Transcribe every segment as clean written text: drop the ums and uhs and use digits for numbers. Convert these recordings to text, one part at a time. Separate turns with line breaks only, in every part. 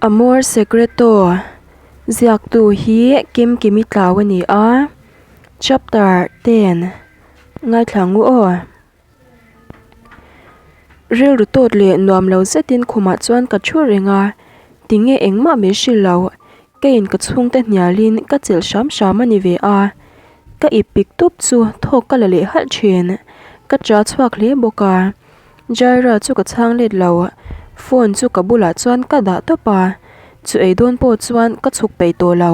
Amor Secreto ziaktu hi Kimkimi Tlau a ni a, chapter 10 ngaithla ngu aw. Rilru tawt leh nuam lo zetin khumah chuan ka thu reng a, tinge engmah min hrilh lo, keiin ka chhungte hnialin ka chelh hram hram a ni ve a, ka ip pik tup chu thawk ka la leh halh thin, ka cha chhuak hle bawk a. Jaira chu ka chhang let lo, phone chu ka bulah chuan ka dah tawp a, chu ei dawn pawh chuan ka chhuk peih tawh lo.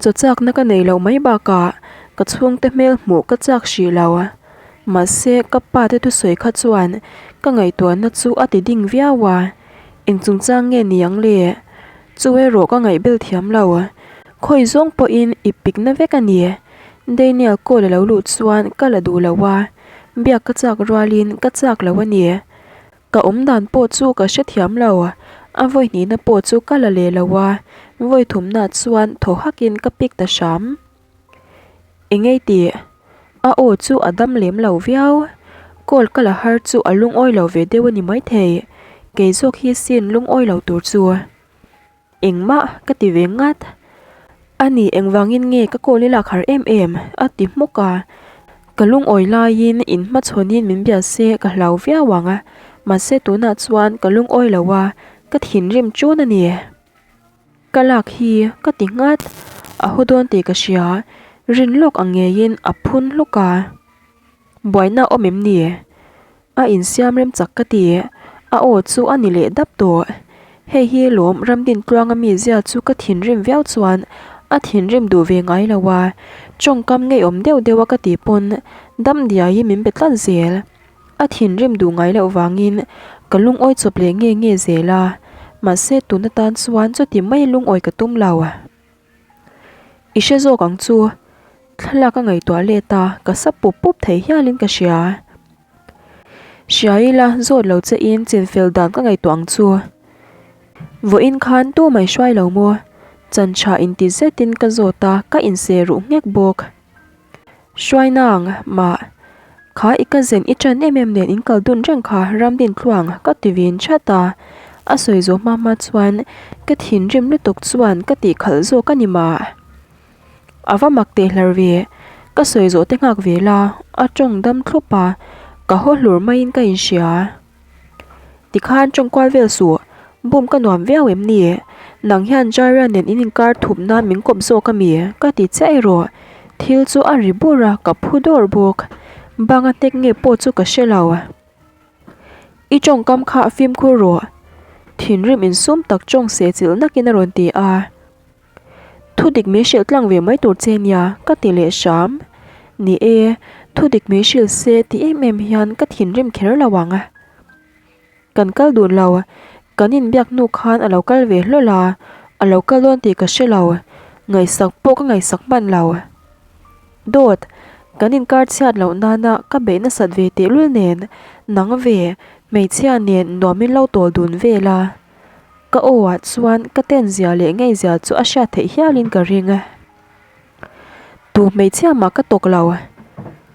Chaw chakna ka nei loh mai bakah ka chhungte hmel hmuh ka chak hrih lo. Mahse ka pa te thusawi kha chuan ka ngaihtuahna chu a ti ding viau a, eng chungchang nge ni ang le? Chu erawh ka ngaihbel thiam lo, khawi zawng pawhin i pikna vek a ni. Daniel call a lo luh chuan ka la duh lo a. Biak ka chak rualin ka chak lo a ni. Ka awm dan pawh chu ka hrethiam lo. A vawi hnihna pawh chu ka la leh lo a, vawi thumna chuan thaw hakin ka pik ta hram. Engei tih? A aw chu a dam lem lo viau. Call ka la har chu a lungawi lo ve deuh a ni maithei. Kei zawk hi sin lungawi lo tur chu. Engmah ka ti ve ngat. A ni engvangin nge ka call i lak har em em? a ti hmuk a. Ka lungawi laiin in hmachhawnin min bia se ka hlau viau ang a, mahse tunah chuan ka lungawi lo a, ka thinrim chun a ni. Ka lak hi ka ti ngat. A haw dawn tih ka hria, rin lawk ang ngeiin a phun hluk a. Buaina awm em ni? A insiam rem chak ka ti. A aw chu a ni leh dap tawh. Hei hi lawm Ramdintluanga mizia chu ka thinrim viau chuan a thinrim duh ve ngai lo a, tawngkam ngeiawm deuh deuh a ka tih pawn dam diaiin min be tlat zel. A thinrim duh ngai loh vangin ka lungawi chawp leh nge nge zel a, mahse tun atan chuan chuti mai lungawi ka tum lo. I hre zawk ang chu. Thlalak a ngaihtuah let a, ka sa pup pup thei hialin ka hria. Hria ila zawt lo che in chinfel dan ka ngaihtuah ang chu. Vawiin khan tu mai hruai lo maw? Chan tha inti zetin ka zawt a, ka inse ruh nghek bawk. Hruai nang, mah. Kha i cousin i ṭan em em nen in kal dun reng kha Ramdintluang ka ti vin chat a, a sawi zawh hma hma chuan ka thinrim lutuk chuan ka tih khalh zawk a ni mah. A va mak teh hlar ve, ka sawi zawh te nghak ve la, a tawng dam thlup a, ka haw hlur maiin ka inhria. Tikhan tawng kual vel suh, bum ka nuam viau em ni? Nang hian Jaira nen in inkar thup nan min kawp zawk a mi? Ka ti chiah erawh. Thil chu a ri bur a, ka phu dawr bawk. Banga hnek nge pawh chu ka hre lo. I tawngkam kha fimkhur rawh. Thinrim insum tak tawng seh chilh nakin a rawn ti a. Thu dik min hrilh tlang ve mai tur che nia, ka ti leh hram. Ni e, thu dik min hrilh se ti em em hian ka thinrim kher lo ang. Kan kal dun lo, kan inbiak hnu khan a lo kal ve hlawl a, a lo kal dawn tih ka hre lo, ngaihsak pawh ka ngaihsak hman lo. Dawt, kan inkar chhiat loh nana ka beih nasat ve tehlul nen, nang ve, hmeichhia nen nuam in lo tawl dun vel a. Ka aw ah chuan ka ten zia leh ngei zia chu a hriat theih hialin ka ring. Tu hmeichhia mah ka tawk lo.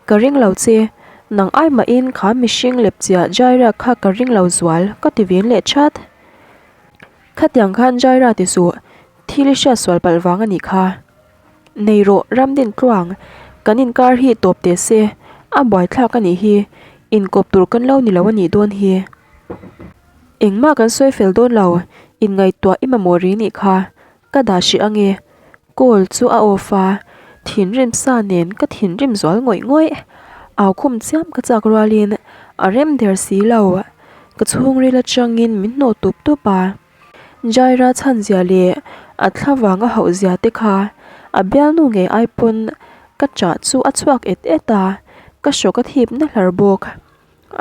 Ka ring lo che, nang ai mahin kha mihring lepchiah Jaira kha ka ring lo zual ka ti vin leh that. Khatiang khan Jaira ti suh, thil i hriat sual palh vang a nih kha. Nei rawh Ramdintluang, kan inkar hi tawp teh se, a buaithlak a nih hi, inkawp tur kan lo ni lo a nih dawn hi. Engmah kan sawi fel dawn lo, inngaihtuah i mamawh ri nih kha, ka dah hrih ange. Call chu a off a, thinrim sa nen ka thinrim zual ngawih ngawih. Au khum chiam ka chak rualin a rem der si lo, ka chhungril atangin min hnawh tup tup a. Jaira chhan zia leh a thla vang a hauh zia te kha a bialnu ngei ai pawn ka chah chu a chhuak et et a, ka hrawk a thip na hlar bawk.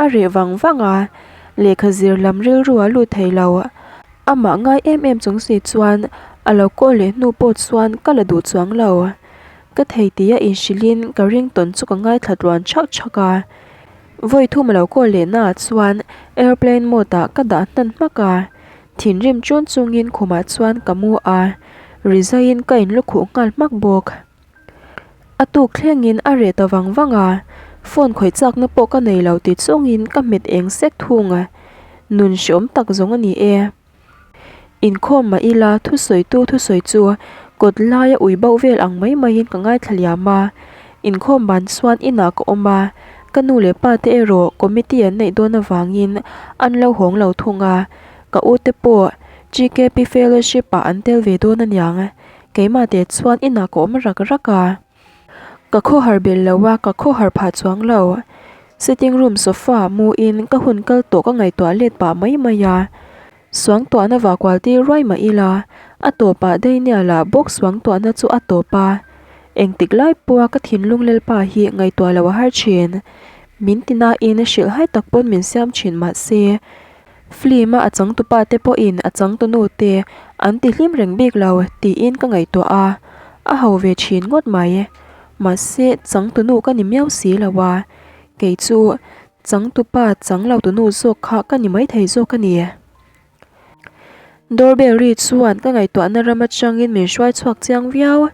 A reh vang vang a, lehkha zir lam rilru a lut thei lo. Amah ngai em em chung si chuan a lo call leh hnu pawh chuan ka la duh chuang lo. Ka thei tia inhrilhin ka ringtawn chu ka ngaithla tluan chhak chhak a. Vawi thum a lo call leh naah chuan airplane mode ah ka dah hnan hmak a. Thinrim chun chungin khumah chuan ka mu a, rizaiin ka inlukhuh nghal hmak bawk. A tuk thlengin a reh ta vang vang a, phone khawih chakna pawh ka nei lo ti chungin ka hmet eng sek thung a, nun hreawm tak zawng a ni e. Inkhawm mah ila thusawitu thusawi chu kawt laia ui bauh vel ang mai maiin ka ngaithla liam a. Inkhawm ban chuan inah ka awm a, ka nu leh pa te erawh committee an neih dawn avangin an lo hawng lo thung a, ka u te pawh GKP fellowship ah an tel ve dawn aniang, keimah te chuan inah ka awm rak rak a. Ka khawhar belh lo a, ka khawhar phah chuang lo. Sitting room sofa ah mu in ka hun kal tawh ka ngaihtuah let pah mai mai a. Suangtuahna vah kual tir ruai mah ila, a tawpah Daniel-a bawk suangtuahna chu a tawp a. Engtik lai pawha ka thinlung Lalpa hi ngaihtuah lo a har thin. Min ti nain hrilhhai tak pawn min siam thin mah se, Film-a a changtupa te pawhin a changtunu te an ti hlim reng bik lo tiin ka ngaihtuah a, a ho ve thin ngawt mai. Mahse, changtunu ka ni miau si lo a, kei chu changtupa chang lo tunu zawk kha ka ni maithei zawk a ni. Doorbell ri chuan ka ngaihtuahna ram atangin min hruai chhuak chiang viau.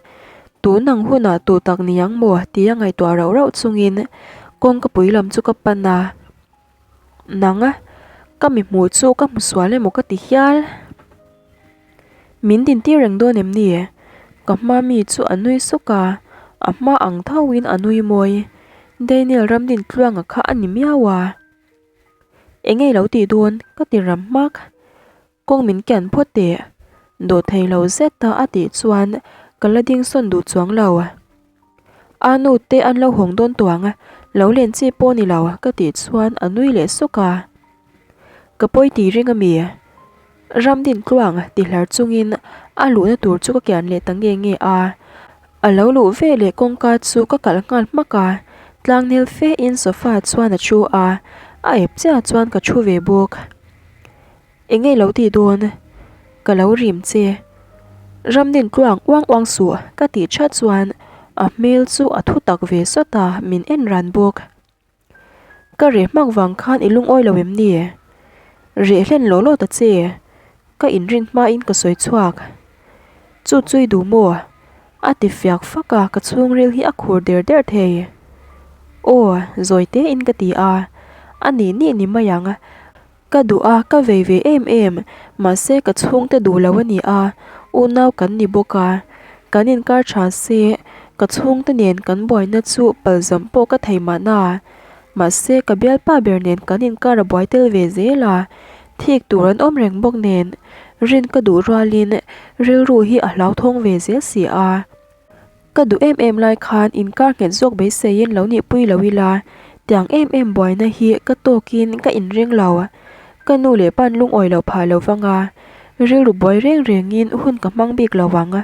Tun ang hunah tu tak ni ang maw tia ngaihtuah rauh rauh chungin kawngka pui lam chu ka pan a. Nang a, ka mi hmuh chu ka hmu sual emaw ka ti hial. Min din tir reng dawn em ni? Ka hma mi chu a nui suk a, a hma ang thauhin a nui mawi. Daniel Ramdintluanga kha a ni miau a. Eng nge i lo tih dawn? Ka ti ram hmak. Kawng min kian phawt teh. Dawh thei lo zet a a tih chuan ka la ding sawn duh chuang lo. A nu te an lo hawng dawn tuang lo len chi pawh ni lo ka tih chuan a nui leh suk a. Ka pawi tih ring a mi? Ramdin tluang ti hlar chungin a luhna tur chu ka kian leh ta nge nge a. A lo luh ve leh kawngka chu ka kalh nghal hmak a, tlangnel fe in sofa chuan a thu a, a ep chiah chuan ka thu ve bawk. Eng nge lo tih dawn? Ka lo rim che. Ramdin tluang uang uang suh ka tih that chuan a hmel chu a thu tak ve sawt a, min en ran bawk. Ka reh hmak vang khan i lungawi lo em ni? Reh hlen law law ta che. Ka inrin hmain ka sawi chhuak. Chu chu i duh maw? A ti fiak fak a, ka chhungril hi a khur der der thei. Aw, zawi tein ka ti a. A nih nih ni mai ang. Ka duh a, ka vei ve em em, mahse ka chhungte duh lo a ni a, unau kan ni bawk a, kan inkar tha se, ka chhungte nen kan buaina chu palzam pawh ka thei mahna, mahse ka bialpa ber nen kan inkar a buai tel ve zel a, thik tur an awm reng bawk nen, rin ka duh rualin rilru hi a hlauthawng ve zel si a. Ka duh em em lai khan inkar nghet zawk beiseiin lo nihpui lo ila, tiang em em buaina hi ka tawkin ka inring lo. Ka nu leh pa'n lungawi lo phah lo vang a, rilru buai reng rengin hun ka hmang bik lo ang.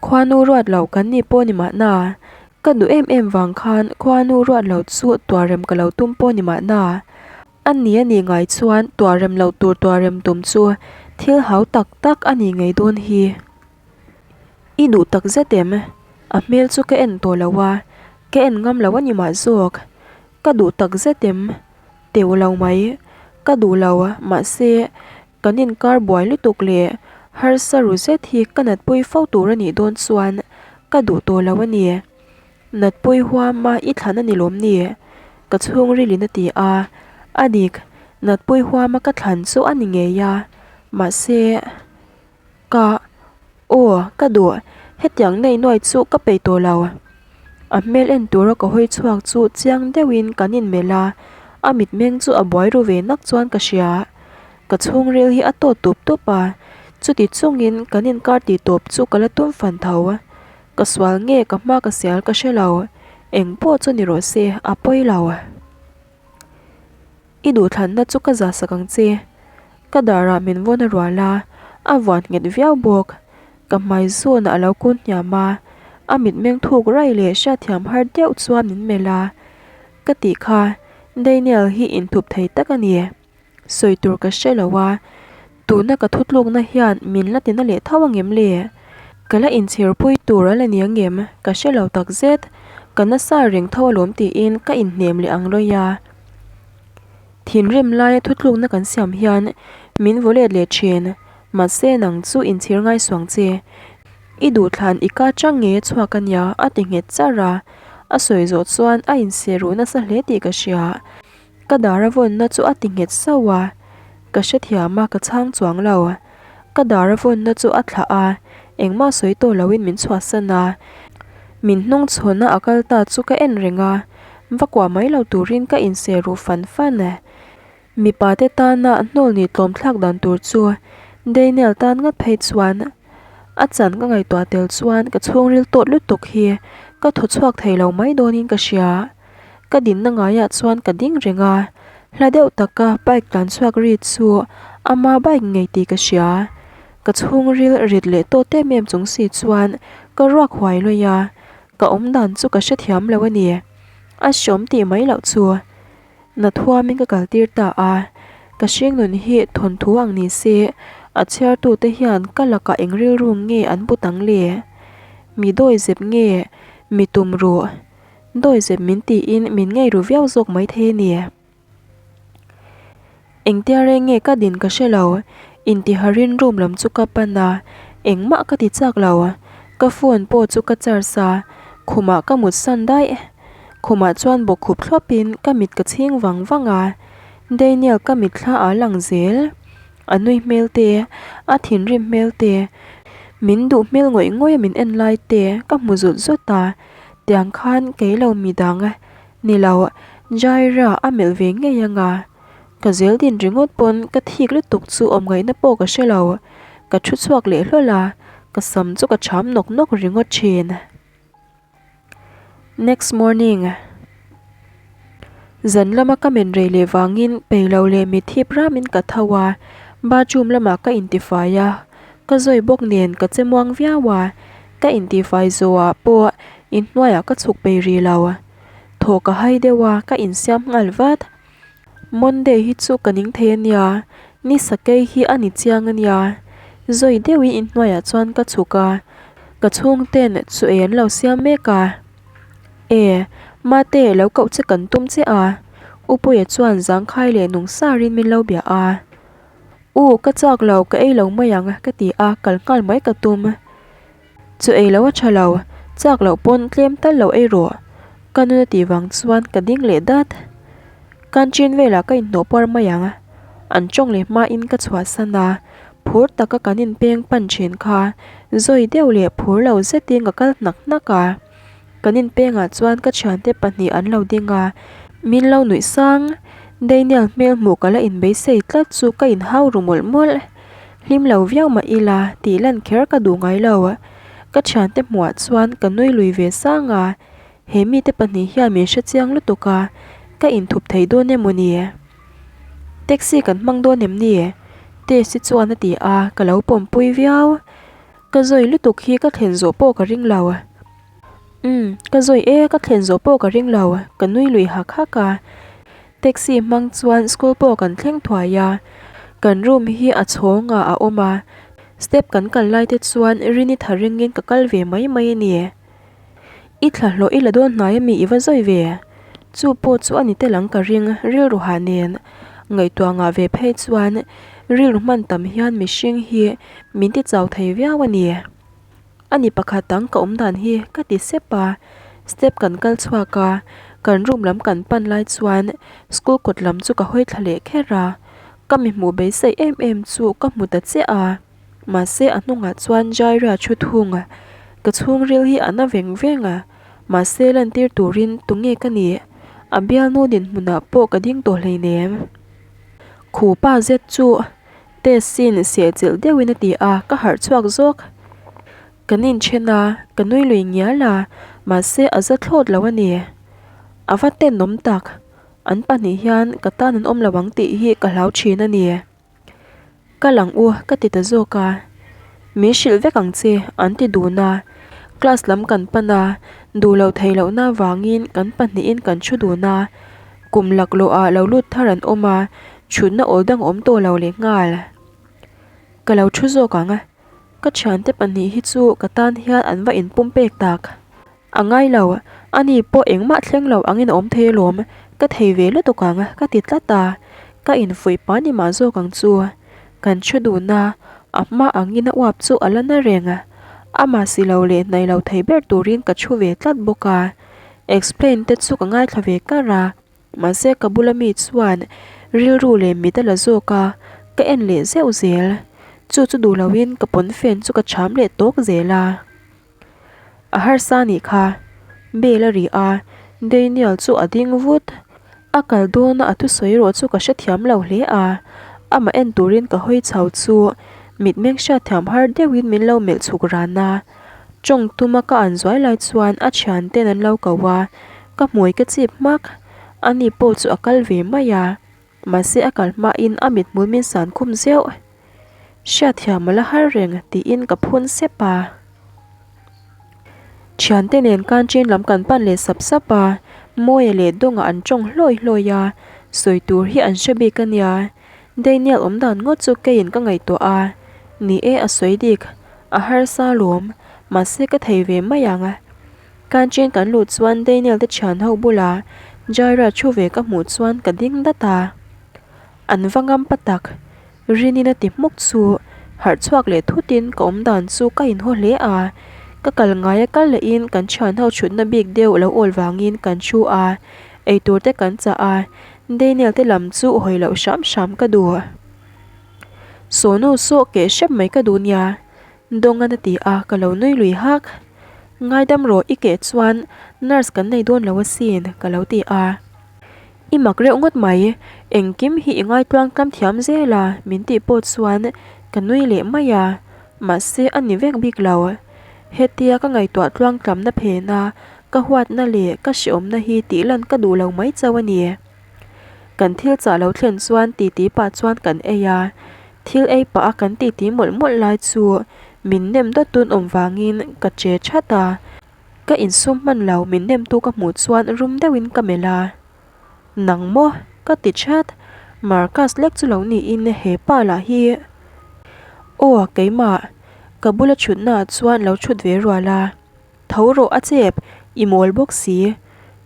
Khuanu ruat loh kan ni pawh ni mahna, ka duh em em vang khan khuanu ruat loh chu tuarrem ka lo tum pawh ni mahna. A ni a nih ngai chuan tuarrem loh tur tuarrem tum chu thil hau tak tak a nih ngei dawn hi. I duh tak zet em? A hmel chu ka en tawh lo a, ka en ngam lo a ni mah zawk. Ka duh tak zet em? Teuh lo mai. Ka duh lo, mahse, kan inkar buai lutuk leh harsa ru zet hi ka natpui fo tur a nih dawn chuan ka duh tawh lo a ni. Natpui huama i thlan a ni lawm ni? Ka chhungrilin a ti a. A dik, natpui huama ka thlan chu a ni ngei a, mahse. Ka, aw, ka duh, hetiang nei nuai chu ka peih tawh lo. A hmel en tura ka hawi chhuak chu chiang deuhin kan inmelh a, a mitmeng chu a buai ru ve nak chuan ka hria. Ka chhungril hi a tawt tup tup a, chuti chungin kan inkar tih tawp chu ka la tum fan tho. Ka sual nge ka hma ka sial ka hre lo, eng pawh chu ni rawh se, a pawi lo. I duhthlanna chu ka zah sak ang che. Ka darah min vawn a rual a, a vuan nghet viau bawk. Ka hmai zawnah a lo kun hniam a, a mitmeng thuk rai leh hriatthiam har deuh chuan min melh a. Ka tih kha, Daniel hi inthup thei tak a ni. Sawi tur ka hre lo a, tuna ka thutlukna hian min la tina leh tho angem le? Ka la inchhirpui tur a la ni angem? Ka hre lo takzet. Ka nasa reng tho alawm tiin ka inhnem leh ang lawi a. Thinrim laia thutlukna kan siam hian min vaw let leh thin. Mahse nang chu inchhir ngai suang che. I duhthlan i ka chang ngei a chhuak a nia a ti nghet char a. A sawi zawh chuan a inseh ruh nasa hle tih ka hria. Ka dar a vawnna chu a ti nghet sauh a. Ka hrethiam a ka chhang chuang lo. Ka dar a vawnna chu a thlah a, engmah sawi tawh loin min chhuahsan a. Min hnung chhawnna a kal ta chu ka en reng a, va kuah mai lo turin ka inseh ruh fan fan. Mipa te tana hnawl nih tlawm thlak dan tur chu Daniel tan ngat phei chuan a chan ka ngaihtuah tel chuan ka chhungril tawt lutuk hi ka thaw chhuak thei lo mai dawnin ka hria. Ka dinna ngaiah chuan ka ding reng a, hla deuh taka bike tlan chhuak ri chu ama bike ngei tih ka hria. Ka chhungril rit leh tawt em em chung si chuan ka ruak huai lawih a, ka awmdan chu ka hrethiam lo a ni. A hreawm tih mai loh chu. Na thuamin ka kaltir ta a, ka hringnun hi thawnthu ang ni se, a chhiartute hian ka lakah eng rilru nge an put ang le? Mi dawizep nge mi tum ruh? Dawizep min tiin min ngei ru viau zawk maithei a ni. Engtia reng nge ka din ka hre lo, intiharin room lam chu ka pan a, engmah ka ti chak lo. Ka phone pawh chu ka charge a, khumah ka mut san daih. Khumah chuan bawkkhup thlawpin ka mit ka chhing vang vang a, Daniel ka mitthla ah lang zel. A nui hmel te, a thinrim hmel te, min duh hmel ngawih ngawih a min en lai te ka hmu zut zut a, tiang khan kei lo midang Ni lo, Jaira a melh ve ngei anga. Ka zel din ringawt pawn ka thik lutuk chu awm ngaihna pawh ka hre lo. Ka thu chhuak leh hlawl a, ka sam chu ka cham nawk nawk ringawt thin. Next morning. Zan lama ka men rei leh vangin peilo leh mit hip ramin ka tho a, bathroom lamah ka intifai a, ka zawi bawk nen ka che muang viau a, ka intifai zawhah pawh inhnuaiah ka chhuk pei rih lo. Thaw ka hai deuh a, ka insiam nghal vat. Monday hi chu ka ning thei a nia, ni sakei hi a ni chiang a nia. Zawi deuhin inhnuaiah chuan ka chhuk a, ka chhungten chu ei an lo siam mek a. E, Mate lo koh che kan tum che a, Upuia chuan zangkhai leh nung sarin min lo bia a. U, ka chak lo, ka ei lo mai ang ka ti a, kal nghal mai ka tum. Chu ei lo a tha lo, chak loh pawn tlem tal lo ei rawh. Ka nun a tih vang chuan ka ding leh dat. Canteen velah ka inhnawh puar mai ang. An tawng leh hmain ka chhuahsan a, phur taka kan inpeng pan thin kha zawi deuh leh phur lo zetin ka kal hnak hnak a. Kan inpengah chuan ka thiante pahnih an lo ding a, min lo nuih sang. Daniel hmel hmuh ka la inbeisei tlat chu ka inhau ru mawlh mawlh. Hlim lo viau mah ila tih lan kher ka duh ngai lo. Ka thiante hmuhah chuan ka nui lui ve sang a, he mite pahnih hian min hre chiang lutuk a, ka inthup thei dawn emaw ni? Taxi kan hmang dawn em ni? Tess-i chuan a ti a, ka lo pawmpui viau. Ka zawi lutuk hi ka thlen zawh pawh ka ring lo. Umm, ka zawi e, ka thlen zawh pawh ka ring lo, ka nui lui hak hak a. Taxi hmang chuan school pawh kan thleng thuai a, kan room hi a chhawng ah a awm a, step kan kal lai te chuan Rini tha ringin ka kal ve mai mai a ni. I thla hlawh i la dawn hnai ami i va zawi ve? Chu pawh chu a ni tel ang ka ring, rilru hah nen ngaihtuah ngah ve phei chuan rilru hman tam hian mihring hi min ti chau thei viau a ni. A ni pakhat dang ka awm dan hi ka ti sep a, step kan kal chhuak a, kan room lam kan pan lai chuan school kawt lam chu ka hawi thla leh kher a, ka mi hmuh beisei em em chu ka hmu ta chiah a, mahse a hnungah chuan Jaira thu thung a, ka chhungril hi a na veng veng a, mahse lantir turin tunge ka nih, a bialnu dinhmunah pawh ka ding tawh hleinem. Khupa zet chu Tessin sehchilh deuhin a ti a, ka harh chhuak zawk. Kan inthen a, ka nui lui ngial a, mahse a za thlawt lo a ni. A va tenawm tak, an pahnih hian ka tan an awm lo ang tih hi ka hlau thin a ni. Kal ang u ka ti ta zawk a, min hrilh vek ang che an ti dun a, class lam kan pan a, duh loh theih lohna avangin kan pahnihin kan thu dun a. Kum laklawh ah lo lut thar an awm a, chhutna awl dang awm tawh lo leh nghal. Ka lo thu zawk ang a, ka thiante pahnih hi chu ka tan hian an va inpum pek tak. A ngai lo, ani pawh engmah thleng lo angin a awm thei alawm, ka thei ve lutuk ang ka ti tlat a, ka infuih pa ni mah zawk ang chu. Kan thu dun a, a hma angin a uap chu a la na reng. Amah si lo leh hnaih lo thei ber turin ka thu ve tlat bawk a. Explain te chu ka ngaithla ve kar a, mahse ka bula mi chuan rilru leh mit a la zawk a, ka en leh zeuh zel. Chu chu duh loin ka pawnfen chu ka cham leh tawk zel a. A harsa nih kha. Bell a ri a, Daniel chu a ding vut. A kal dawna a thusawi erawh chu ka hrethiam lo hle a, amah en turin ka hawi chho chu mitmeng hriatthiam har deuhin min lo melh chhuk ran a. Tawng tuma ka an zuai lai chuan a thianten an lo ko a, ka hmui ka chip hmak. Ani pawh chu a kal ve mai a. Mahse a kal hmain a mithmul min san khum zeuh. Hriatthiam a la har reng tiin ka phun sep a. Thiante nen canteen lam kan pan leh sap sap a, Mawia leh Dawnga an tawng hlawi hlawi a, sawi tur hi an hre bik a nia. Daniel awm dan ngawt chu keiin ka ngaihtuah a, ni e a sawi dik, a harsa lawm, mahse ka thei ve mai ang. Canteen kan luh chuan Daniel te thian ho bula Jaira thu ve ka hmuh chuan ka ding dat a. An va ngam pa tak, Rinin a ti hmuk chu harh chhuak leh thutin ka awm dan chu ka inhaw hle a. Ka kal ngaia kal lehin kan thian ho thutna bik deuh lo awl vangin kan thu a, eitur te kan chah a, Daniel te lam chu hawi loh hram hram ka duh. Sawnu saw keh hrep mai ka duh nia. Dawngan a ti a, ka lo nui lui hak. Ngaidam rawh i keh chuan nurse kan nei dawn lo asin, ka lo ti a. I mak reuh ngawt mai, engkim hi i ngaitluang tlam thiam zel a, min tih pawh chuan ka nui leh mai a, mahse a ni vek bik lo. Hetia ka ngaihtuah tluang tlamna phena ka huatna leh ka hreawmna hi tih lan ka duh lo mai chauh a ni. Kan thil chah lo thlen chuan titi pah chuan kan ei a, thil ei pah a kan titi mawlh mawlh lai chu min nem dawt tun awm vangin ka che that a, ka insum hman lo min nemtu ka hmuh chuan rum deuhin ka melh a, Nang maw? ka ti that, Marcus lek chu lo niin he pa lah hi Aw keimah, ka bula thutnaah chuan lo thut ve rual a. Tho rawh a chep, i mawl bawk si.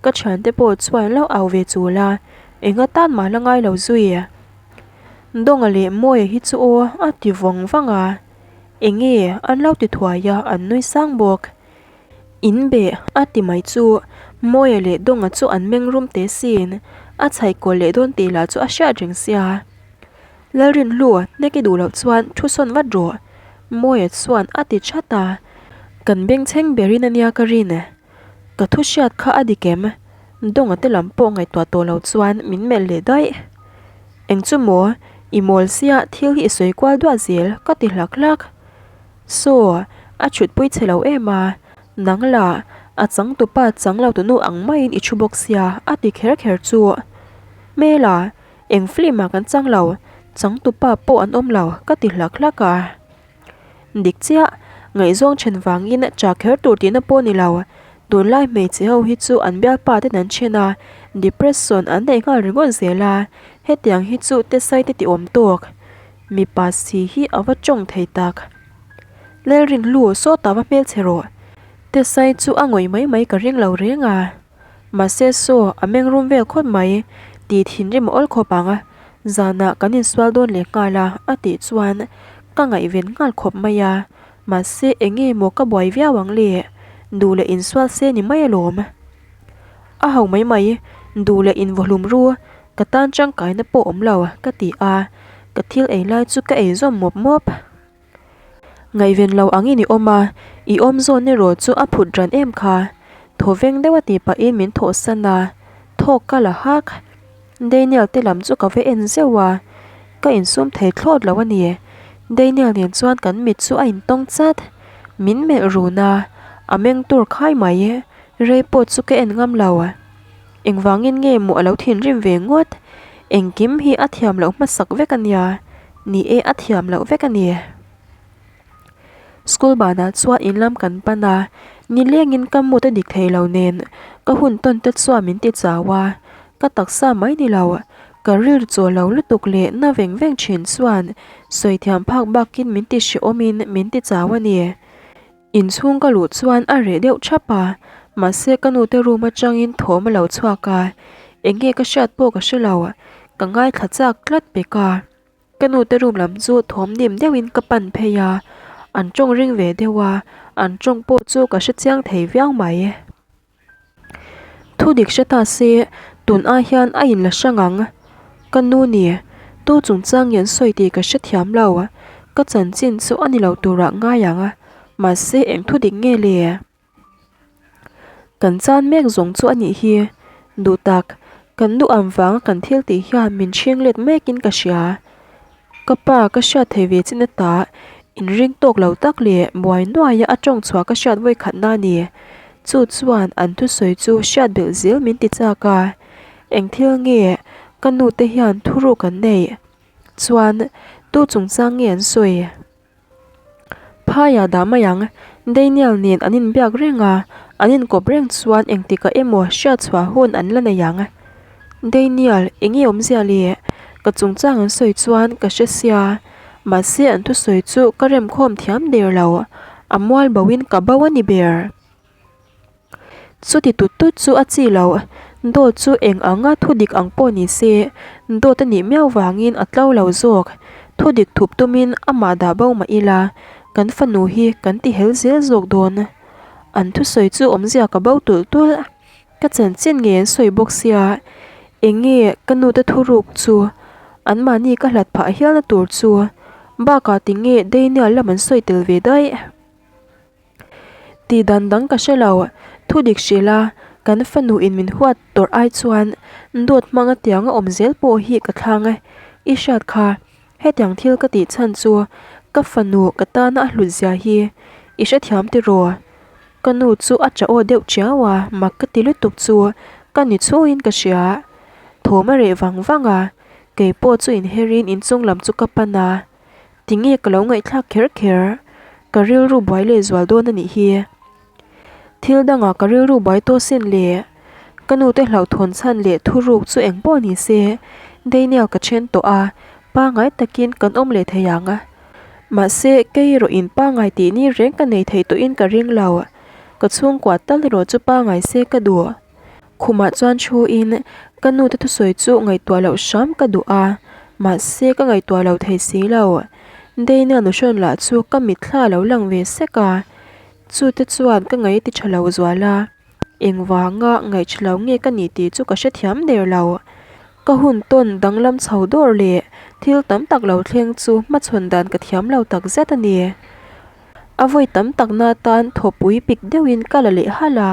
Ka thiante pawh chuan lo au ve chul a, enga tan mah la ngai lo zui. Dawnga leh Mawia hi chu aw a ti vawng vang a, enge an lo ti thuai a an nui sang bawk. In beh a ti mai chu Mawia leh Dawnga chu an meng rum teh sin, a chhaih kawl leh dawn tih lah chu a hriat reng sia. Lalrinhlu, hnek i duh loh chuan thu sawn vat rawh, Mawia chuan a ti chat a. Kan bengchheng berin a nia ka rin. Ka thu hriat kha a dik em? Dawnga te lam pawh ngaihtuah tawh lo chuan min melh leh daih. Eng chu maw, i mawl sia thil hi i sawi kual duah zel ka ti hlak hlak. Saw, a chhutpui che lo em a, nang lah a changtupa chang lo tunu ang maiin i thu bawk sia a ti kher kher chu. Hmela, Eng film ah kan chang lo, changtupa pawh an awm lo ka ti hlak hlak a. Dik chiah, ngaihzawng then vangin cha kher tur tihna pawh ni lo, tunlai hmeichhe ho hi chu an bialpa ten an then a, depression an neih nghal ringawt zel a, hetiang hi chu tesai te ti awm tawk. Mipa si hi a va tawng thei tak. Lalrinhlu sawtah va hmelchhe rawh. Tesai chu a ngawih mai mai ka ring lo reng a. Mahse saw, a meng rum vel khawp mai, tih thinrim a awl khawp ang a, zanah kan insual dawn leh nghal a, a tih chuan ka ngaihven nghal khawp mai a, mahse eng nge maw ka buai viau ang le, duh leh insual se ni mai alawm. A ho mai mai, duh leh invawhlum ru, ka tan tangkaina pawh awm lo, ka ti a, ka thil ei lai chu ka ei zawm mawp mawp. Ngaihven lo angin i awm a, i awm zawn erawh chu a phut ran em kha. Thaw veng deuh a tih pahin min thawhsan a, thawk ka la hak. Daniel te lam chu ka va en zeuh a, ka insum thei thlawt lo a ni. Daniel nen chuan kan mit chu a intawng chat. Min melh run a, a meng tur khai mai. Rei pawh chu ka en ngam lo. Engvangin nge maw a lo thinrim ve ngawt? Engkim hi a thiam loh hmasak vek a nia. Ni e, a thiam loh vek a ni. School banah chuan in lam kan pan a, nilengin ka mood a dik thei lo nen ka hun tawn te chuan min ti chau a, ka taksa mai ni lo, ka rilru chaw lo lutuk leh na veng veng thin chuan sawi thiam phak bakin min ti hrehawmin min ti chau a ni. Inchhung ka luh chuan a reh deuh thap a, mahse ka nute room atangin thawm a lo chhuak a, enge ka hriat pawh ka hre lo, ka ngaithla chak tlat pek a. Ka nute room lam chu thawm dim deuhin ka pan phei a, an tawng ring ve deuh a, an tawng pawh chu ka hre chiang thei viau mai. Thu dik hre ta se, tun ai hian a inla hrang ang. Ka nu ni, tu chungchang nge an sawi tih ka hrethiam lo. Ka chanchin chu a ni lo turah ngai ang a, mahse eng thu dik nge le? Kan chan mek zawng chu a nih hi. Duh tak, kan duh ang vanga kan thil tih hian min chhing let mekin ka hria. Ka pa ka hriat thei ve chin ata inring tawk lo tak leh buai nuaia a tawng chhuah ka hriat vawi khatna a ni. Chu chuan an thusawi chu hriat belh zel min ti chak a. Eng thil nge ka nu te hian thuruk an neih? Chuan tu chungchang nge an sawi? Phaiah dah mai ang, Daniel nen an inbiak reng a, an inkawp reng chuan engtikah emaw hriatchhuah hun an la nei ang. Daniel, enge awmzia le? Ka chungchang an sawi chuan ka hre sia, mahse an thusawi chu ka remkhawm thiam der lo, a mual boin ka bo a ni ber. Chuti tut tut chu a chi lo, dawt chu eng anga thu dik ang pawh ni se, dawt a nih miau vangin a tlo lo zawk. Thu dik thup tumin amah dah bo mah ila, kan fanu hi kan ti hel zel zawk dawn. An thusawi chu awmzia ka bo tulh tulh. Ka chanchin ngei an sawi bawk sia, eng nge ka nute thuruk chu anmahni ka hlat phah hialna tur chu bakah tinge Daniel lam an sawi tel ve daih. Tih dan dang ka hre lo, thu dik hrilh a, kan fanu in min huat tawrh ai chuan dawt hmanga tiang a awm zel pawh hi ka thlang e, i hriat kha hetiang thil ka tih chhan chu ka fanu ka tana a hlut zia hi i hrethiam tiraw? Ka nu chu a tah aw deuh chiau a, mak ka ti lutuk chu ka ni chhungin ka hria, thawm a reh vang vang a, keipawh chu inherin inchung lam chu ka pan a. Tinge ka lo ngaihthlak kher kher, ka rilru buai leh zual dawn a nih hi. Thil dangah ka rilru buai tawh sin le. Ka nute hlauhthawn chhan leh thuruk chu eng pawh ni se, Daniel ka then tawh a, pangngai takin kan awm leh thei ang. Mahse, kei erawh in pangngai tih ni reng ka nei thei tawhin ka ring lo. Ka chhungkua tal erawh chu pangngai se ka duh. Khumah chuan thuin ka nute thusawi chu ngaihtuah loh hram ka duh a, mahse ka ngaihtuah lo thei si lo. Daniel nuhrawn lah chu ka mitthla a lo lang ve sek a, chute chuan ka ngaih ti tha lo zual a, engvanga ngaih tha lo nge ka nih tih chu ka hrethiam der lo. Ka hun tawn danglam chho dawr leh thil tam tak lo thleng chu hmachhawn dan ka thiam lo takzet a ni. A vawi tam takna atan thawpui pik deuhin ka la leh halh a,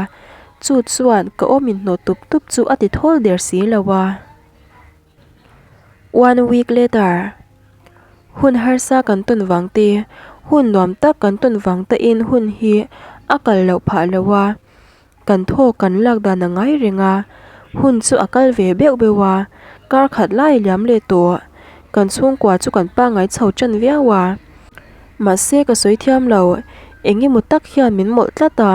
chu chuan ka awm inhnawh tup tup chu a ti thawl der si lo a. One week later, hun harsa kan tawn vang te, hun nuam tak kan tawn vang te in hun hi a kal loh phah lo a. Kan thaw kan lak dan a ngai reng a, hun chu a kal ve beuh beuh a, kar khat lai liam leh tawh. Kan chhungkua chu kan pangngai chho tan viau a. Mahse ka sawi thiam lo, eng emaw tak hian min mawlh tlat a.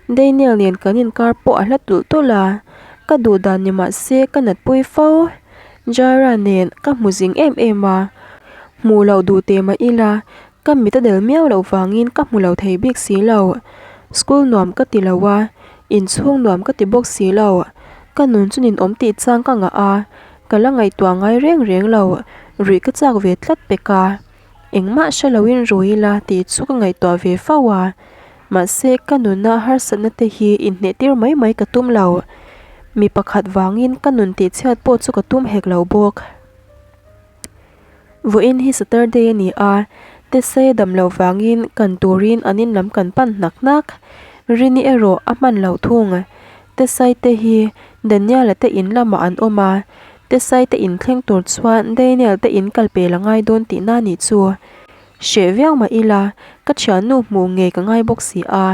Daniel nen kan inkar pawh a hla tulh tulh a, ka duh dan ni mahse ka natpui fo. Jara nen ka hmu zing em em a, hmuh loh duh teh mah ila Ka mit a del miau loh vangin ka hmu lo thei bik si lo. School nuam ka ti lo a, inchhung nuam ka ti bawk si lo. Ka nun chu ninawm tih chang ka ngah a, ka la ngaihtuah ngai reng reng lo. Ruih ka chak ve tlat pek a, engmah hre loin rui ila tih chu ka ngaihtuah ve fo a. Mahse ka nuna harsatna te hi inhneh tir mai mai ka tum lo. Mi pakhat vangin ka nun tihchhiat pawh chu ka tum hek lo bawk. Vawiin hi Saturday a ni a, Tessai a dam loh vangin kan turin an in lam kan pan hnak hnak. Rini erawh a hman loh thung. Tessai te hi Daniel-a te in lamah an awm a, Tessai te in thleng tur chuan Daniel te in kal pel a ngai dawn tihna nih chu. Hreh viau mah ila, ka thiannu hmuh ngei ka ngai bawk si a.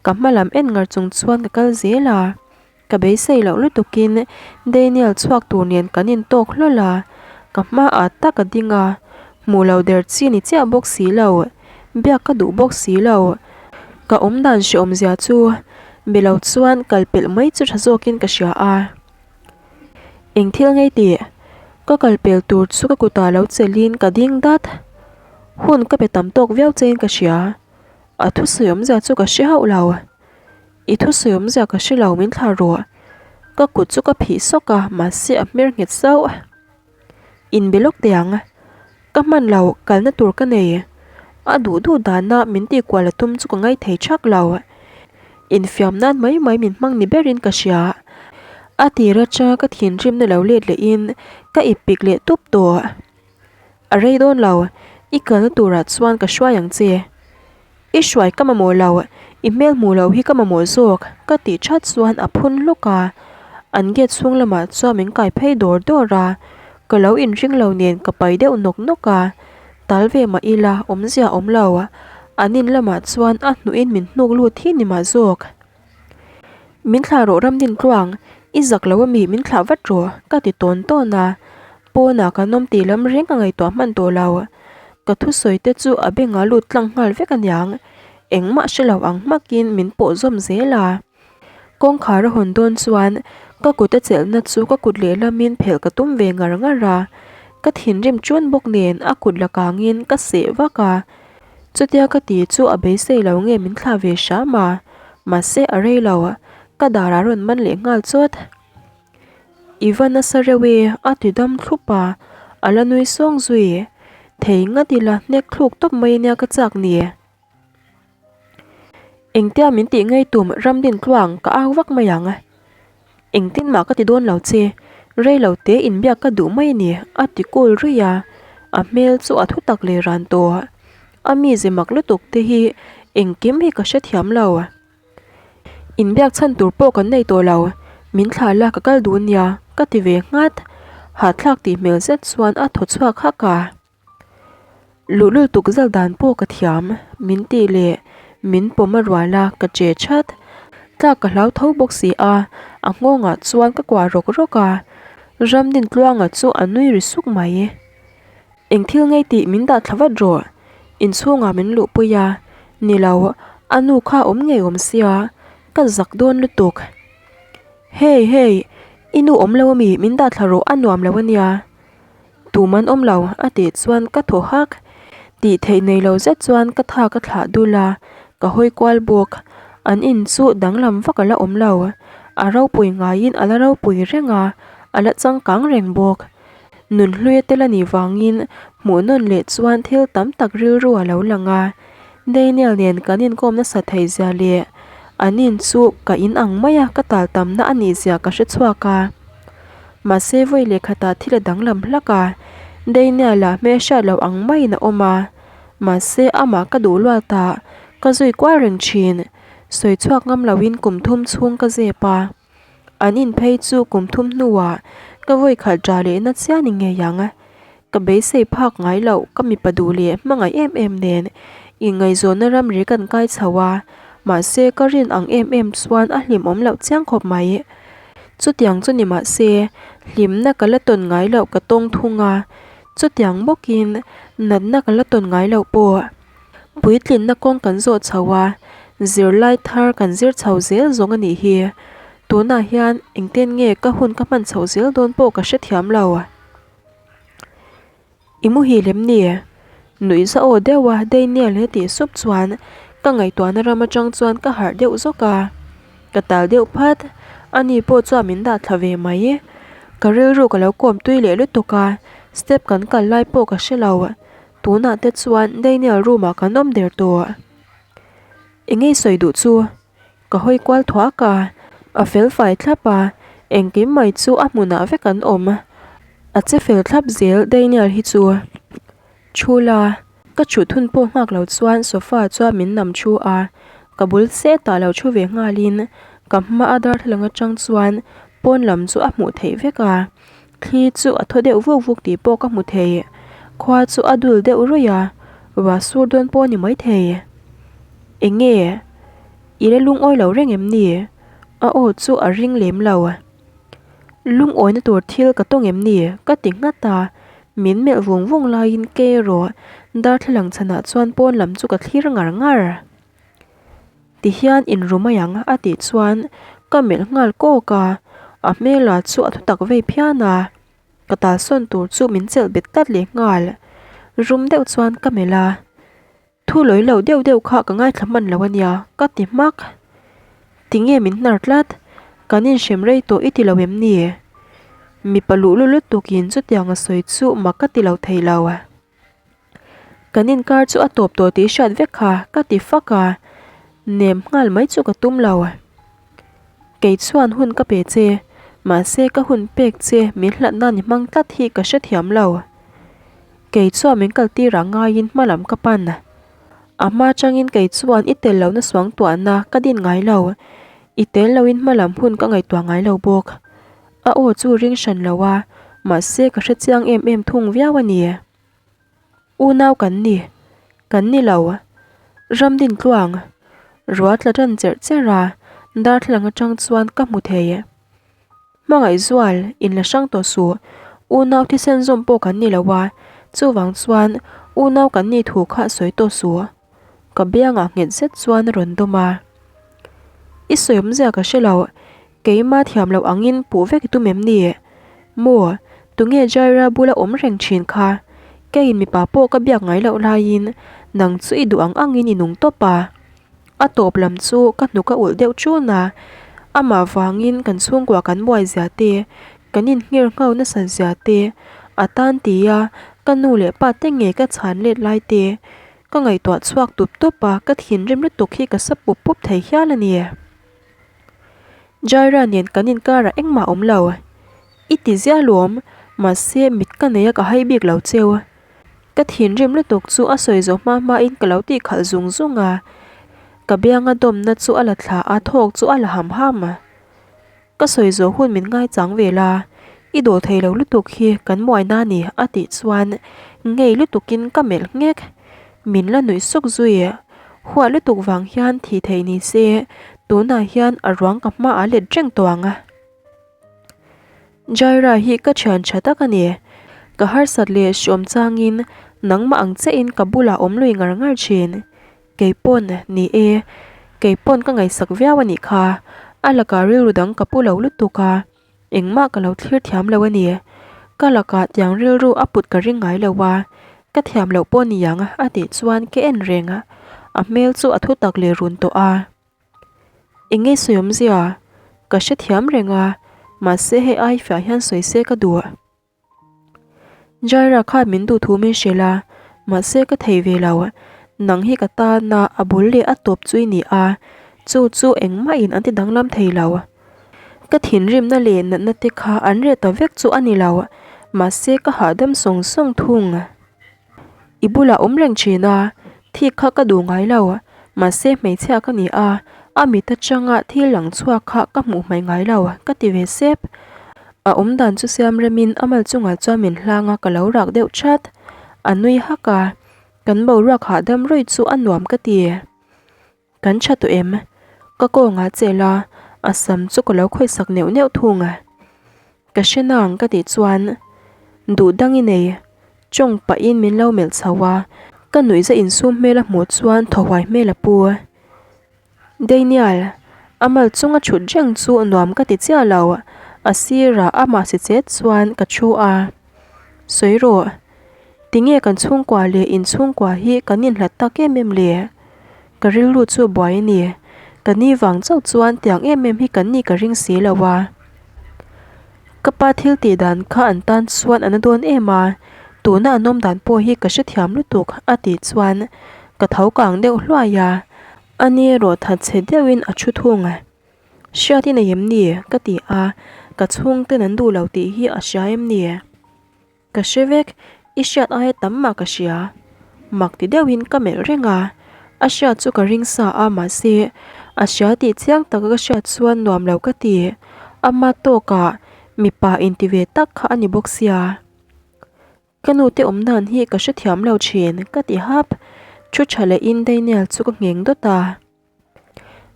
Ka hma lam en ngar chung chuan ka kal zel a. Ka beisei loh lutukin Daniel chhuak tur nen kan intawk hlawl a, ka hmaah tak a ding a, hmuh lo der chi ni chiah bawk si lo, biak ka duh bawk si lo. Ka awmdan hreawmzia chu be lo chuan kal pelh mai chu tha zawkin ka hria a. Eng thil ngei tih? Ka kal pel tur chu ka kutah lo chelhin ka ding dat. Hun ka pe tam tawk viau chein ka hria. A thusawi awmzia chu ka hre hauh lo. I thusawi awmzia ka hre lo min thlah rawh. Ka kut chu ka phih sawk a, mahse a hmer nghet zauh. Inbe lawk teh ang. Ka hman lo, kalna tur ka nei. A duh duh dana min tih kual a tum chu ka ngaih thei thak lo. Infiam nan mai mai min hmang ni berin ka hria. A tir atanga ka thinrimna lo let lehin ka ip pik leh tup tawh. A rei dawn lo. I kalna turah chuan ka hruai ang che. I hruai ka mamawh lo, i hmel hmuh loh hi ka mamawh zawk, ka tih that chuan a phun hluk a. An gate chhung lamah chuan min kai phei dawr dawr a, ka lo inring lo nen ka pai deuh nawk nawk a. Tal ve mah ila awmzia awm lo, an in lamah chuan a hnuhin min hnuk lut hi ni mah zawk. Min thlah rawh Ramdin tluang, i zak lo ami min thlah vat rawh ka ti tawn tawn a, pawnah kan awm tih lam reng ka ngaihtuah hman tawh lo. Ka thusawi te chu a bengah lut tlang nghal vek aniang, engmah hre lo ang hmakin min pawh zawm zel a. Kawngkhar a hawn dawn chuan ka kut a chelhna chu ka kut lehlamin phelh ka tum ve ngar ngar a, ka thinrim ṭun bawk nen a kut la kangin ka seh vak a. Chutia ka ti chu a beisei lo nge min thlah ve hram a, mahse a rei lo, ka dar a rawn man leh nghal chawt. I va nasa reuh e a ti dam thlup a, a la nui sawng zui. Thei ngat ila hnek thluk tawp mai ania ka chak ni. Engtia min tih ngei tum Ramdin tluang ka au vak mai ang. Engtin mah ka ti dawn lo che, rei lo te inbiak ka duh mai a ni a ti kul ruih a, a hmel chu a thu tak leh ran tawh. A mize mak lutuk te hi engkim hi ka hrethiam lo. Inbiak chhan tur pawh kan nei tawh lo, min thlah la ka kal duh nia ka ti ve nghat, hahthlak tih hmel zet chuan a thaw chhuak hak a. Luhlul tuk zal dan pawh ka thiam, min tih leh min pawm a rual a, ka che that. Tlak ka hlau tho bawk si a, a nghawngah chuan ka kuah rawk rawk a, Ramdin Tluanga chu a nui ri suk mai. Eng thil ngei tih min dah thla vat rawh, inchhungah min luhpui a, ni lo, a nu kha awm ngei awm sia, ka zak dawn lutuk. Hey, hey, i nu awm lo ami, min dah thla rawh a nuam lo ania. Tum an awm lo a tih chuan ka thaw hak. Tih theih nei lo zet chuan ka tha ka thlah dul a, ka hawi kual bawk. An in chu danglam vak a la awm lo. A ropui ngaiin a la ropui reng a, a la changkang reng bawk. Nunhluia tel a nih vangin hmuh nawn leh chuan thil tam tak rilru a lo lang a. Daniel nen kan inkawm nasa theih zia leh an in chu ka in ang mai a ka tal tamna a nih zia ka hre chhuak a. Mahse vawi leh khatah thil a danglam hlak a, Daniel-a hmelhriat loh ang maiin a awm a, mahse amah ka duh luat a, ka zui kual reng thin. Sawi chhuak ngam loin kum thum chhung ka zep a, an in phei chu kum thum hnuah ka vawi khat ṭah lehna chiah ni ngei ang. Ka beisei phak ngai loh ka mipa duh leh hmangaih em em nen inngaihzawnna ramri kan kai chho a, mahse ka rin ang em em chuan a hlimawm loh chiang khawp mai. Chutiang chu ni mahse hlimna ka la tawn ngai loh ka tawng thung a, chutiang bawkin natna ka la tawn ngai loh pawh. Puitlinna kawng kan zawh chho a, zirlai thar kan zir chho zel zawng a nih hi. Tunah hian engtin nge ka hun ka hman chhoh zel dawn pawh ka hrethiam lo. I muhil em ni? Nuih za aw deuh a Daniel he tih sup chuan ka ngaihtuahna ram atang chuan ka harh deuh zawk a, ka tal deuh phat, ani pawh chuan min dah thla ve mai. Ka rilru ka lo kawm tui leh lutuk a, step kan kal lai pawh ka hre lo, tunah te chuan Daniel room ah kan awm der tawh. Engei sawi duh chu? Ka hawi kual thuak a, a fel fai thlap a, engkim mai chu a hmunah vek an awm. A che fel thlap zel Daniel hi chu. Thu la, ka thut hun pawh nghak lo chuan sofa chuan min nam thu a, ka bul setah lo thu ve nghalin ka hma a darthlalang atang chuan pawn lam chu a hmuh theih vek a, thli chu a thaw deuh vuk vuk tih pawh ka hmu thei. Khua chu a dul deuh ruih a, ruah sur dawn pawh a ni maithei. Eng nge? I la lungawi lo reng em ni? A aw chu a ring lem lo. Lungawina tur thil ka tawng em ni? Ka ti nghat a, min melh vung vung laiin kei erawh darthlalang chhanah chuan pawn lam chu ka thlir ngar ngar. Tihian inru mai ang a tih chuan ka melh nghal kawk a, a hmela chu a thutak vei phian a. Ka talsawn tur chu min chelh bet tlat leh nghal. Rum deuh chuan ka melh a. Thu lawi lo deuh deuh kha ka ngaithla hman lo ania, ka ti hmak. Tinge min hnar tlat? Kan inhrem rei tawh i ti lo em ni? Mipa luhlu lutukin chutiang a sawi chu mak ka ti lo thei lo. Kan inkar chu a tawp tawh tih hriat vek kha ka ti fak a, nem nghal mai chu ka tum lo. Kei chuan hun ka pe che, mahse ka hun pek che min hlat nan i hmang tlat hi ka hrethiam lo. Kei chuan min kal tir ah ngaiin hma lam ka pan. A hma changin kei chuan i tel lohna suangtuahna ka din ngai lo. I tel loin hma lam hun ka ngaihtuah ngai lo bawk. A aw chu ring hran lo a, mahse ka hre chiang em em thung viau a ni. Unau kan ni. Kan ni lo. Ram din tluang. Ruah tla tan cherh cherh a, darthlalang atang chuan ka hmu thei. Hmangaihzual, in la hrang tawh suh. Unau thisen zawm pawh kan ni lo a, chuvang chuan unau kan nih thu kha sawi tawh suh. Ka biangah nghet zet chuan a rawn dawm a. I sawi awmzia ka hre lo, keima thiam loh angin puh vek i tum em ni? Maw, tunge Jaira bula awm reng thin kha? Keiin mipa pawh ka biak ngai loh laiin nang chu i duh ang angin i nung tawp a. A tawp lam chu ka hnuk a ulh deuh ṭun a, amah vangin kan chhungkua kan buai zia te, kan inhngir nghau nasa zia te, a tan tia ka nu leh pa te ngei ka chhan let lai te ka ngaihtuah chhuak tup tup a, ka thinrim lutuk hi ka sa pup pup thei hial a ni. Jaira nen kan inkarah engmah a awm lo. I ti zia luam, mahse mit ka nei a ka hai bik lo cheu. Ka thinrim lutuk chu a sawi zawh hma hma in ka lo tih khalh zung zung a, ka bianga dawmna chu a la thla a, thawk chu a la ham ham a. Ka sawi zawh hun min ngaichang ve la, i daw thei lo lutuk hi kan muaina a ni a tih chuan ngei lutukin ka melh nghek. Min la nuih suk zui. Huah lutuk vang hian thih theih ni se, tunah hian a ruang ka hma ah let reng tawh ang a. Jaira hi ka thian tha tak a ni. Ka harsat leh hriawm changin nangmah ang chiahin ka bulah awm lui ngar ngar thin. Keipawn, ni e, keipawn ka ngaihsak viau a nih kha. A lakah rilru dang ka pu lo lutuk a, engmah ka lo thlir thiam lo a ni. Ka lakah tiang rilru a put ka ring ngai lo a, ka thiam loh pawh ni ang a tih chuan ka en reng a, a hmel chu a thutak leh run tawh a. Enge sawi awmzia? Ka hrethiam reng a, mahse hei ai fiah hian sawi se ka duh. Jaira khan min duh thu min hrilh a, mahse ka thei ve lo. Nang hi ka tana a bul leh a tawp chu i ni a, chu chu engmahin an ti danglam thei lo. Ka thinrimna leh natna te kha an reh ta vek chu a ni lo, mahse ka hahdam sawng sawng thung. I bulah awm reng thin a, thik kha ka duh ngai lo, mahse hmeichhia ka ni a, a mit atanga thil lang chhuak kha ka hmuh hmaih ngai lo ka ti ve sep. A awm dan chu siam remin a mal chungah chuan min hlang a ka lo rak deuh chat. A nui hak a, kan boruak hahdam rawih chu a nuam ka ti. Kan tha tawh em? Ka kawngah chelh a, a sam chu ka lo khawihsak neuh neuh thung a. Ka hre nang ka tih chuan duh dang i nei, tawng pahin min lo melh chho a, ka nuihza insum hmel a hmuh chuan thaw huai hmel a pu. Daniel, a mal chunga thut reng chu nuam ka ti chiah lo, a sirah amah si chet chuan ka thu a. Sawi rawh. Tinge kan chhungkua leh in chhungkua hi kan inhlat tak em em le? Ka rilru chu buai a ni. Ka ni vang chauh chuan tiang em em hi kan nih ka ring si lo a. Ka pa thil tih dan kha an tan chuan a na dawn em a, tuna an awm dan pawh hi ka hrethiam lutuk a tih chuan ka tho kang deuh hluai a, ani erawh thatchhe deuhin a thu thung. Hriat i nei em ni? ka ti a, ka chhungten an duh lo tih hi a hria em ni? Ka hre vek, i hriat aia tam mah ka hria. Mak ti deuhin ka melh reng a, a hriat chu ka ring sa a mahse a hria tih chiang taka ka hriat chuan nuam lo ka ti. Ama tawkah mipa inti ve tak kha a ni bawk sia. Ka nute awm dan hi ka hrethiam lo thin ka ti hap. Thu tha lehin Daniel chu ka ngheng dawt a.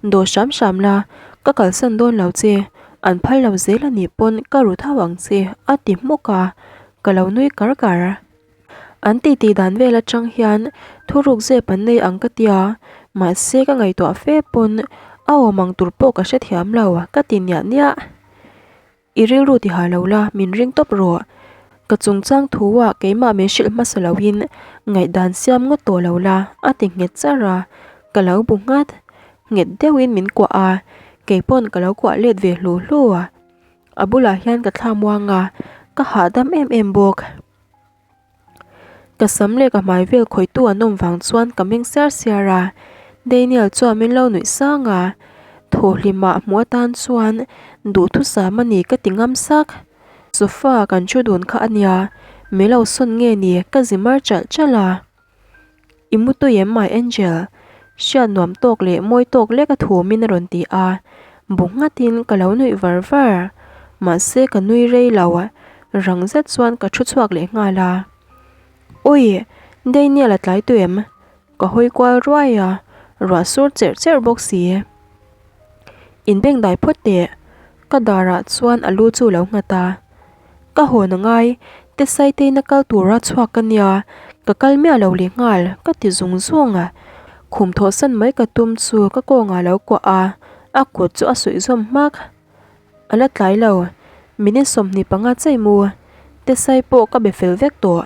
Daw hram hram la, ka kalsan dawn lo che, an phal lo zel a nih pawn ka ru tho ang che a ti hmuk a, ka lo nui kar kar. An titi dan vel atang hian thuruk zep an nei ang ka tia, mahse ka ngaihtuah fe pawn a awm ang tur pawh ka hrethiam lo ka ti niah niah. I rilru ti ha lo la, min ring tawp rawh. Ka chungchang thu ah keimah min hrilh hmasa loin ngaihdan siam ngawt tawh lo la, a ti nghet char a. Ka lo bu nghat. Nghet deuhin min kuah a, keipawn ka lo kuah let ve hlu hlu a. A bulah hian ka thla muang a, ka hahdam em em bawk. Ka sam leh ka hmai vel khawihtu an awm vang chuan ka meng siar siar a, Daniel chuan min lo nuih sang a, thawhlimah hmuh atan chuan duhthusam a ni ka ti ngam sak. Sofa kan thu dun kha a nia, Min lo sawn nge ni ka zi mar chalh chalh a. I mu tui em my angel? Hriat nuam tawk leh mawi tawk lek a thumin a rawn ti a, bu nghatin ka lo nuih var var. Mahse ka nui rei lo, rang zet chuan ka thu chhuak leh nghal a. Ui, Daniel a tlai tui em? Ka hawi kual ruai a, ruah sur cherh cherh bawk si. Inbengdai phawt teh, ka darah chuan a lu chu lo nghat a. Ka hawn a ngai, Tesaiteina kal tura chhuak ka nia, ka kal miah lo leh nghal, ka ti zung zung a. Khum thawhsan mai ka tum chu ka kawngah lo kuah a, a kut chu a suih zawm hmak. A la tlai lo, minute 25 chei mu, Tesai pawh ka be fel vek tawh.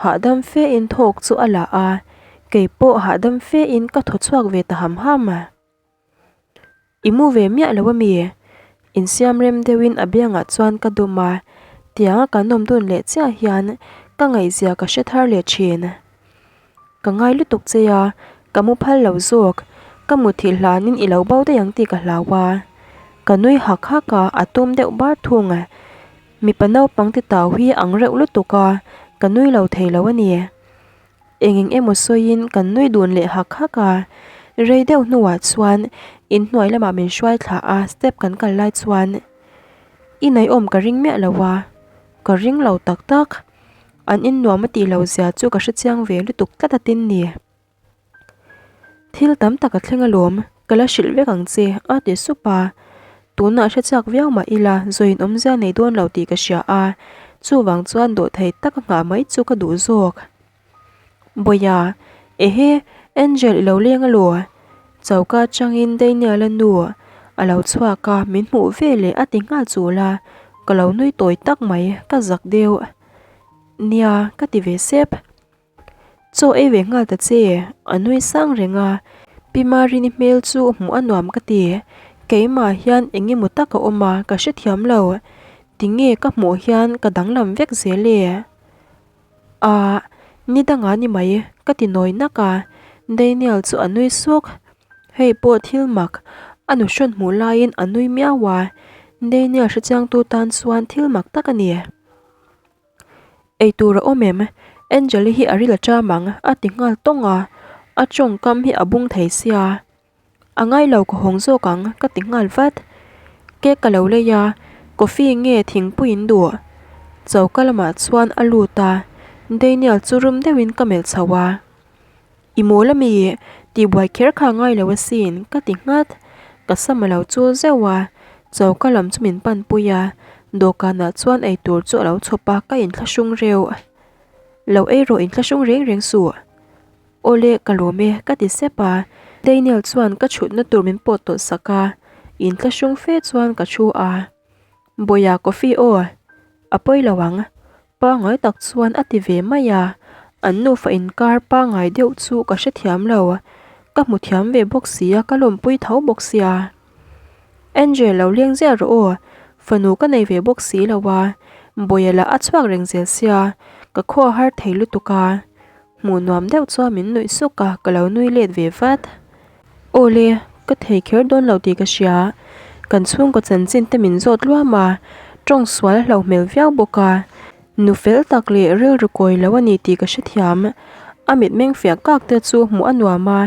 Hahdam fe in thawk chu a la a, kei pawh hahdam fe in ka thaw chhuak ve ta ham ham. I mu ve miah lo a mi? Insiam rem deuhin a biangah chuan ka dum a, tianga kan awm dun leh chiah hian ka ngaihzia ka hre thar leh thin. Ka ngai lutuk che a, ka mu phal lo zawk, ka muthilh hlanin i lo bo daih ang tih ka hlau a. Ka nui hak hak a, a tum deuh bar thung. Mipa naupang te tau hi ang reuh lutuk a, ka nui lo thei lo a ni. Eng eng emaw sawiin kan nui dun leh hak hak a, rei deuh hnuah chuan inhnuai lamah min hruai thla a, step kan kal lai chuan i naihawm ka ring miah lo a, ka ring lo tak tak. An innuam a tih loh zia chu ka hrechiang ve lutuk tlat a tin ni. Thil tam tak a thleng alawm, ka la hrilh vek ang che, a ti sup a. Tunah hre chak viau mah ila, Zoin awmzia nei dawn lo tih ka hria a, chuvang chuan dawhthei taka nghah mai chu ka duh zawk. Bawiha, ehe, Angel i lo leng alaw? Choka atangin Daniel-a nu a lo chhuak a, min hmuh veleh a ti nghal chul a, ka lo nui tawi tak mai, ka zak deuh. Nia, ka ti ve sep. Chaw ei ve nghal ta che, a nui sang reng a, Pi Marini hmel chu hmuh a nuam ka ti, keimah hian eng emaw tak a awm a, ka hrethiam lo, tinge ka hmuh hian ka danglam vek zel e? Aah, ni dangah ni mai, ka ti nawi nak a, Daniel chu a nui suk, hei pawh thil mak, a nu hrawn hmuh laiin a nui miau a, Daniel hrechiangtu tan chuan thil mak tak a ni. Eitur a awm em? Angel-i hi a ril a ṭam ang, a ti nghal tawng a, a tawngkam hi a bung thei sia. A ngai lo ka hawng zawk ang, ka ti nghal vat. Cake ka lo lei a, coffee nge thingpui in duh? Choka lamah chuan a lut a, Daniel chu rum deuhin ka melh chho a. I mawl a mi? Tihbuai kher kha ngai lo asin, ka ti nghat. Ka sam a lo chul zeuh a, choka lam chu min panpui a, dawhkanah chuan eitur chu a lo chhawp a, ka inthlahrung reuh. Lo ei rawh inthlahrung reng reng suh. Awle, ka lawm e, ka ti sep a. Daniel chuan ka chhutna tur min pawt tawlh sak a, inthlahrung fe chuan ka thu a. Bawiha coffee aw, a pawi lo ang. Pangngai tak chuan a ti ve mai a, an nufa inkar pangngai deuh chu ka hrethiam lo, ka hmu thiam ve bawk sia ka lawmpui tho bawk sia. Angel lo leng ziah rawh aw, fanu ka nei ve bawk si lo a, Bawiha lah a chhuak reng zel sia, ka khaw a har thei lutuk a. Hmuh nuam deuh chuan min nuih suk a, ka lo nui let ve vat. Awle, ka thei kher dawn lo tih ka hria. Kan chhungkaw chanchin te min zawt luam a, tawng sual a hlo hmel viau bawk a. Nu fel tak leh rilru kawi lo a ni tih ka hrethiam. A mitmeng fiah kak te chu hmuh a nuam a.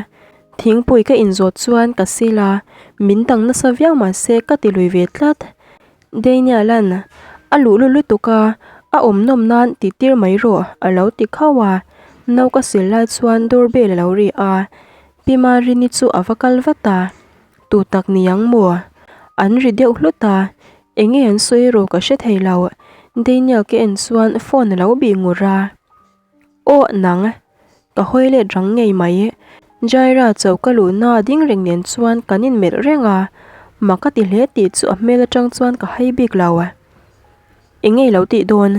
Thingpui ka inzawt chuan ka sil a, min dang nasa viau mahse ka ti lui ve tlat. Daniel-a'n a luh lut lutuk a, a awm nawm nan tih tir mai rawh a lo ti khauh a. No ka sil lai chuan doorbell a lo ri a, Pi Marini chu a va kal vat a, Tu tak ni ang maw? An ri deuh hlut a, eng nge an sawi erawh ka hre thei lo. Daniel ka en chuan phone a lo bih ngur a. Aw nang, ka hawi let rang ngei mai. Jaira choka luhna ding reng nen chuan kan inmelh reng a, mak ka ti hle tih chu a hmel atang chuan ka hai bik lo. Eng nge i lo tih dawn?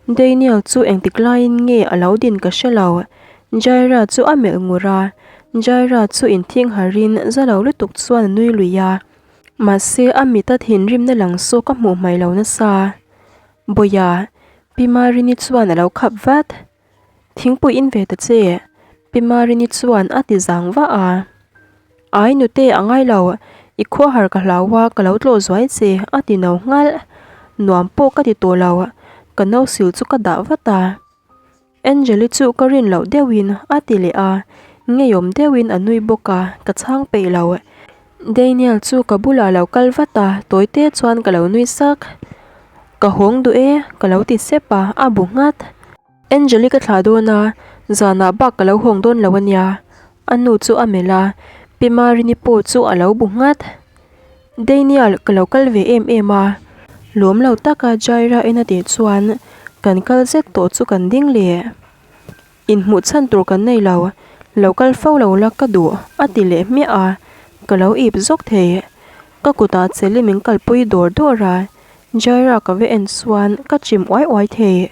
Daniel chu engtik laiin nge a lo din ka hre lo. Jaira chu a melh ngur a, Jaira chu inthing harin za lo lutuk chuan a nui lui a. Mahse a mita thinrimna lang saw ka hmuh hmaih lo nasa. Bawiha, Pi Marini chuan a lo khap vat. Thingpui in ve ta che, Pi Marini chuan a ti zang vah a. Ai nute a ngai lo, i khuahar ka hlau a, ka lo tlawh zuai che, a ti no nghalh. Nuam pawh ka ti tawh lo. Ka no sil chu ka dah vat a. Angel-i chu ka rin loh deuhin a ti leh a, ngeiawm deuhin a nui bawk a, ka chhang peih lo. Daniel chu ka bulah lo kal vat a, tawi te chuan ka lo nui sak. Ka hawng duh e, ka lo ti sep a, a bu nghat. Angel-i ka thlah dawn a, zanah bak ka lo hawng dawn lo a nia. A nu chu a melh a, Pi Marini pawh chu a lo bu nghat. Daniel, ka lo kal ve em em a. Lawm lo taka Jaira en a tih chuan kan kal zet tawh chu kan ding leh. Inhmuh chhan tur kan nei lo, lo kal fo lo la ka duh a ti leh hmiah a, ka lo ip zawk thei. Ka kutah cheli min kalpui dawr dawr a, Jaira ka va en chuan ka chim uai uai thei.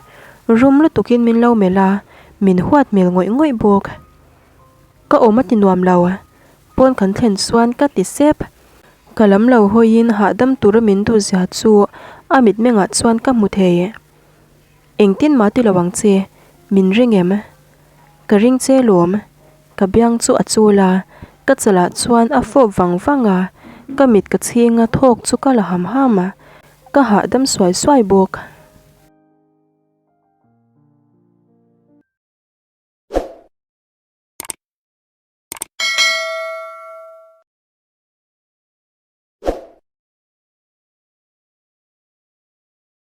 Rum lutukin min lo melh a, min huat hmel ngawih ngawih bawk. Ka awm a ti nuam lo. Pawn kan thlen chuan ka ti sep. Ka lam lo hawiin hahdam tura min duh zia chu a mitmengah chuan ka hmu thei. Engtin mah ti lo ang che, min ring em? Ka ring che lawm. Ka biang chu a chul a, ka chalah chuan a fawp vang vang a, ka mit ka chhing a thawk chu ka la ham ham a, ka hahdam suai suai bawk.